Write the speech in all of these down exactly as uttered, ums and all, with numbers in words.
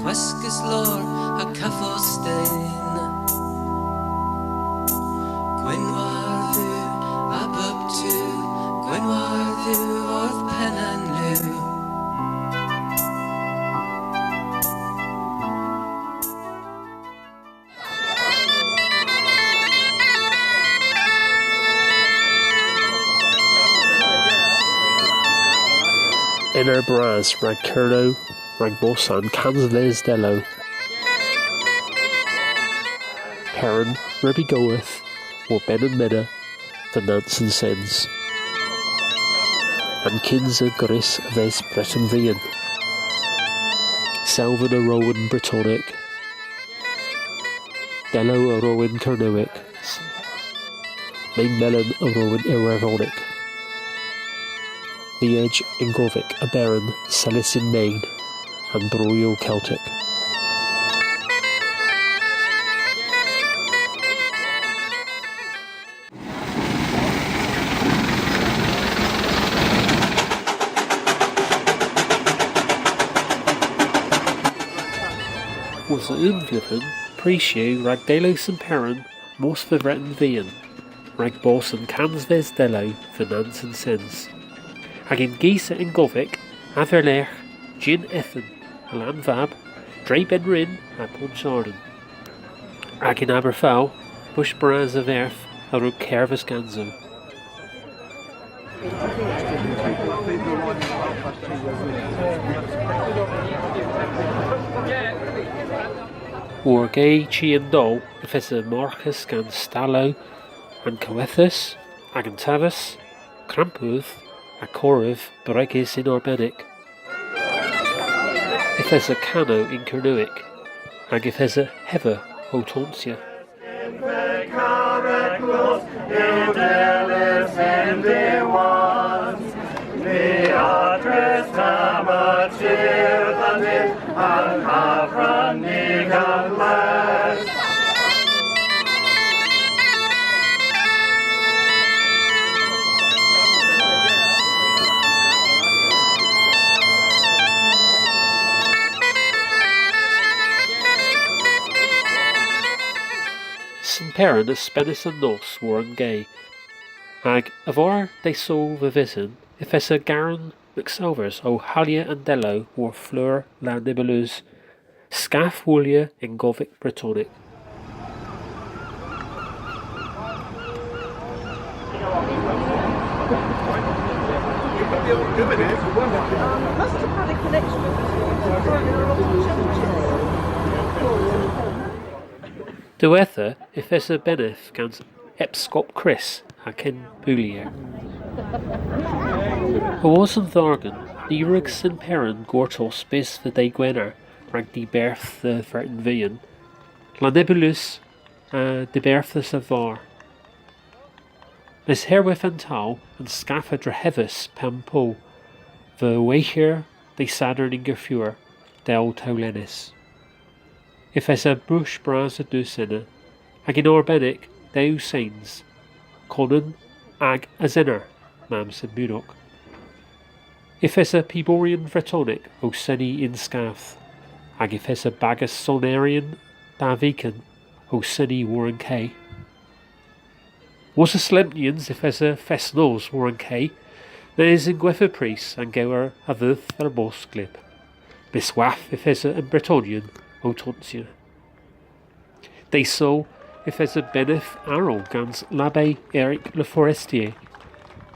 Hweskys lowr ha kavos sten. Gwynn war dhu a bub tu, gwynn war dhu orth penn an lu. Enor bras rag Kernow, rag bos an kansves delow. Peran, ryb y goweth, war benn an menor, dhe Nans an Sens. An kynsa grys a-ves Breten Vian. Selven a rowen Bretonek. Delow a rowen Kernewek. Men Melin a rowen Iwerdhonek. Viaj yn govek a Beran, selys yn men, an broyel Keltek. Wosa unn vledhen, prys yw rag delow Sen Peran mos dhe Vreten Vian, rag bos an kansves delow dhe Nans an Sens. Hag y'n gisa yn govek, a-dherlergh, jynn ethen, a Lannvab, dre Bennrynn ha Ponsarden. Hag yn Aberfal, bush bras a verth a wrug kerdhes ganso. War gay chi an doll, yth esa marghas gans stalow an kowethas, hag an taves, krampouth, ha korev bregys yn arbennik. Yth esa kanow yn Kernewek, hag yth esa hevva ow tonsya. Sen Peran a spenas an nos war an gay, hag a-varr dy' Sul dhe vyttin, yth esa Garan Mygselvers ow halya an delow war fleur La Nébuleuse, skath woolya yn govek Bretonek. Diwettha, yth esa bennath gans Epskop Chris ha Ken Boulier. Awos an dhargan, ny wrug Sen Peran gortos bys dhe dhy' Gwener rag diberth dhe Vreten Vian. La Nébuleuse a dhiberthas a-varr. Mes herwydh an towl, an skath a drehedhas Pempoull, dhe weythyer dy' Sadorn yn gorthugher, dell towlennys. Yth esa bush bras a dus ena, hag yn arbennik dew sans, Konan hag Azenor, mamm Sen Budok. Yth esa piboryon Vretonek ow seni y'n skath, hag yth esa bagas soneryon da viken ow seni war an kay. Wosa solempnyans yth esa fest-nos war an kay, mes yn gwettha prys an gewer a dheuth ha bos glyb. Mes hwath yth esa an Bretonyon ow tonsya. Dy' Sul yth esa bennath arall gans l'abbé Eric Le Forestier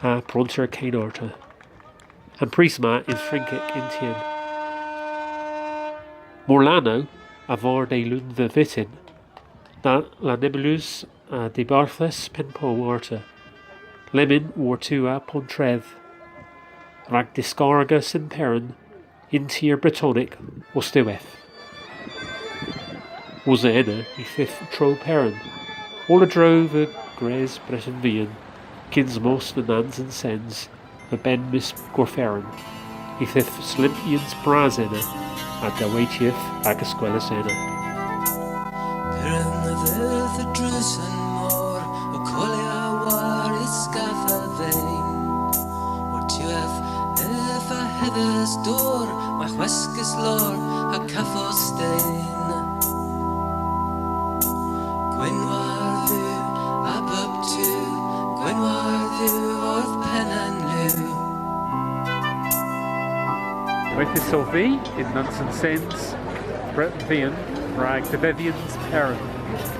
ha pronter keyn arta. An prys ma yn Frynkek yn tien. Morlanow, a-varr dy' Lun dhe vyttin, la, La Nébuleuse a dhiberthas Pempoull arta. Lemmyn war-tu ha Pontredh, rag diskarga Sen Peran yn tir Bretonek ostiwedh. Wosa henna y fydh tro Peran, oll a-dro dhe gres Breten Vian, kyns mos dhe Nans an Sens, dhe benn mis Gortheren. Y fydh solempnyans bras ena, ha deweytydh agas gweles ena. Peran a dheuth a-dreus an mor, ow kolya war y skath a veyn. War-tu ev, ev a hedhas dor, may hweskys lowr, ha kavos Gwynn war Dhuw, a buptu, gwynn war Dhuw orth penn an lu. Yth esov vy yn Nans an Sens, Breten Vian, rag devedhyans Peran.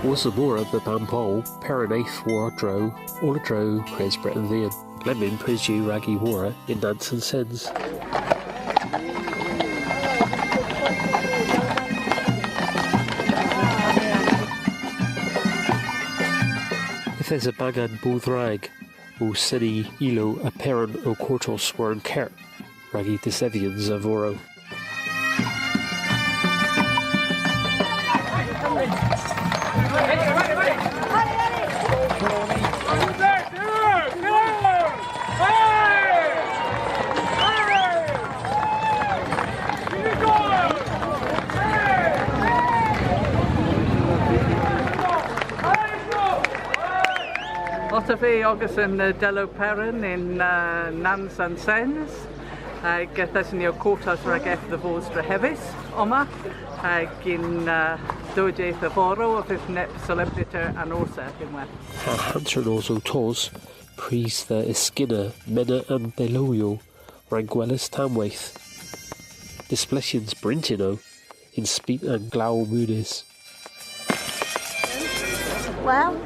Wosa mora dhe Bempoll, Peran eth war-dro, oll a-dro prys Breten Vian. Lemmyn prys yw rag y worra yn Nans an Sens. Yth esa bagan Bodhrag ow seni ilow a Peran ow kortos war an kert rag y desedhyans a-vorow. Otta vy ogas yn, eh, delow Peran yn, eh, Nans an Sens. Hag yth eson ni ow kortos rag ev dhe vos drehevys omma, hag yn, eh, dohajydh a-vorow y fydh neb solempnita an Orsedh ynwedh. Ha hanternos ow tos, prys dhe yskynna menydh an delowyow rag gweles tanweyth. Displetyans bryntin o, yn spit an glaw munys. Wel,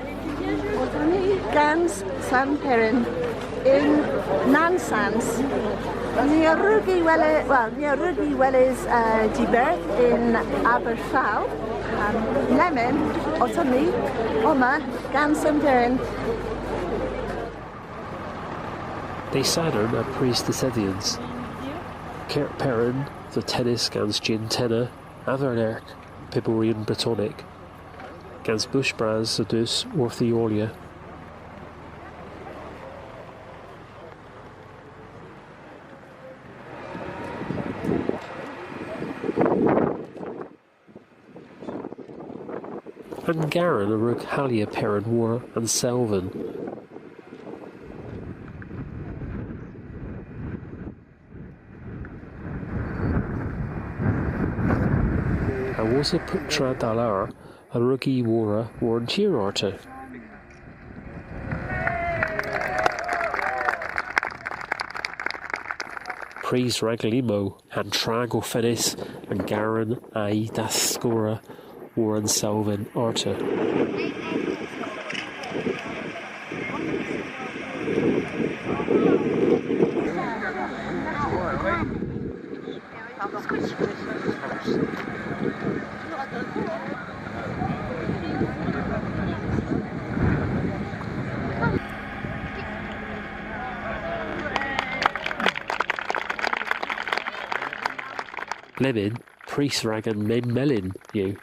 otta ni gans Sen Peran yn Nans an Sens. Ni a wrug y wele-, wel, ni a wrug y weles, eh, diberth yn Aberfal. Um, lemmyn, otta ni omma gans Sen Peran. Dy' Sadorn a bris desedhyans. Kert Peran dhe tennis gans jynn-tenna, a-dhernergh piboryon Bretonek, gans bush bras a dus orth y holya. An garan a wrug halya Peran war an selven. Ha wosa puptra da lowr a wrug y worra war an tir arta. Prys rag limow, ha'n dra gorfennys an garan a'y daskorra war an selven arta. Lemmyn, prys rag an men melyn yw.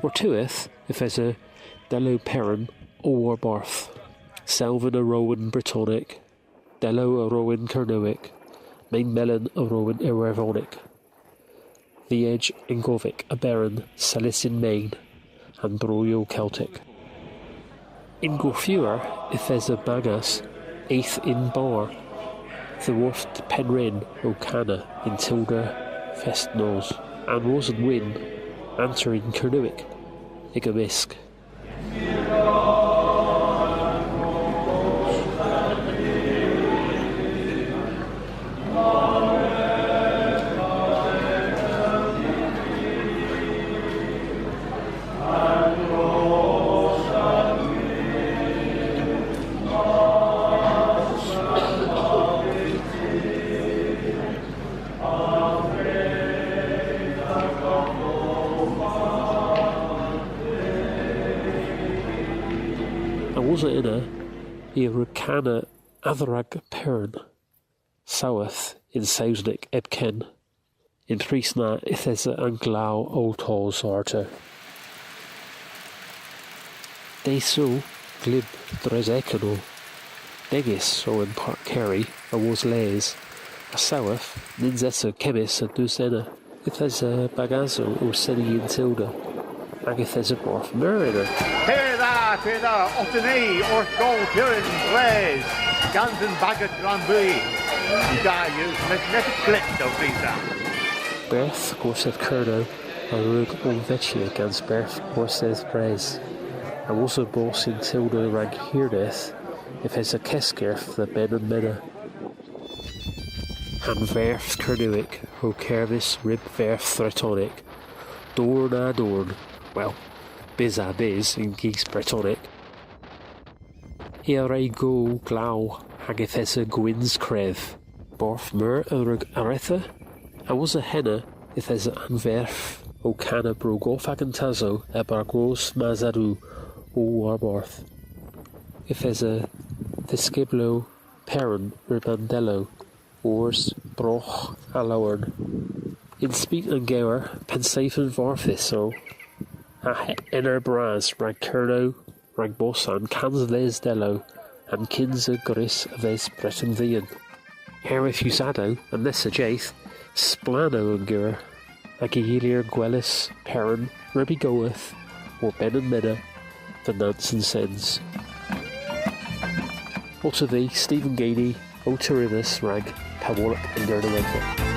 Wor'tiwedh yth esa delow Peran oll warbarth. Selven a rowen Bretonek, delow a rowen Kernewek, men melyn a rowen Iwerdhonek. Viaj yn govek a Beran, selys yn men, ha'n broyow Keltek. Yn gorthugher yth esa bagas eth yn barr dhyworth Penrynn ow kana yn tylda fest nos. An Rosen Wynn, hanter yn Kernewek, y'ga mysk. Ha wosa ena, i a wrug kana a-dherag Peran, soweth yn Sowsnek hepken. Y'n prys na yth esa an glaw ow tos arta. Dy' Sul, glyb dres eghen o. Degys o yn Park Kerry awos les. A soweth, nyns esa kemmys a dus ena. Yth esa bagasow ow seni yn tylda, hag yth esa bardh meur ena. Pur dha, pur dha, otta ni orth gol Piran dres, gans an bagas Granby. Da yw, mes neppyth glyb dell visa. Berdh Gorsedh Kernow a wrug omvetya gans berdh Gorsedh Dres. Awos bos yn tylda rag hirneth, yth esa keskerdh dhe Benn an Menor. An verdh Kernewek o kerdhes ryb verdh Bretonek. Dorn ha dorn, wel, bys ha bys yn gis Bretonek. Hi a wre gul glaw hag yth esa gwyns krev. Bardh Meur a wrug aretha. Awos henna yth esa an verdh ow kana Bro Goth agan Tasow ha Bro Goth Masadhu ow warbarth. Yth esa dyskyblon Peran ryb an delow, ors, brogh ha lowarn. Yn spit an gewer, pennseythen varthys o, ha ynner bras rag Kernow, rag bos an kansves delow, an kynsa gwrys a-ves Breten Vian. Herwydh usadow an nessa jydh, splann o an gewer, hag y hyllir gweles Peran ryb y goweth war benn an menor dhe Nans an Sens. Otta vy, Stephen Gainey, ow terivas rag Pellwolok an Gerdewedva.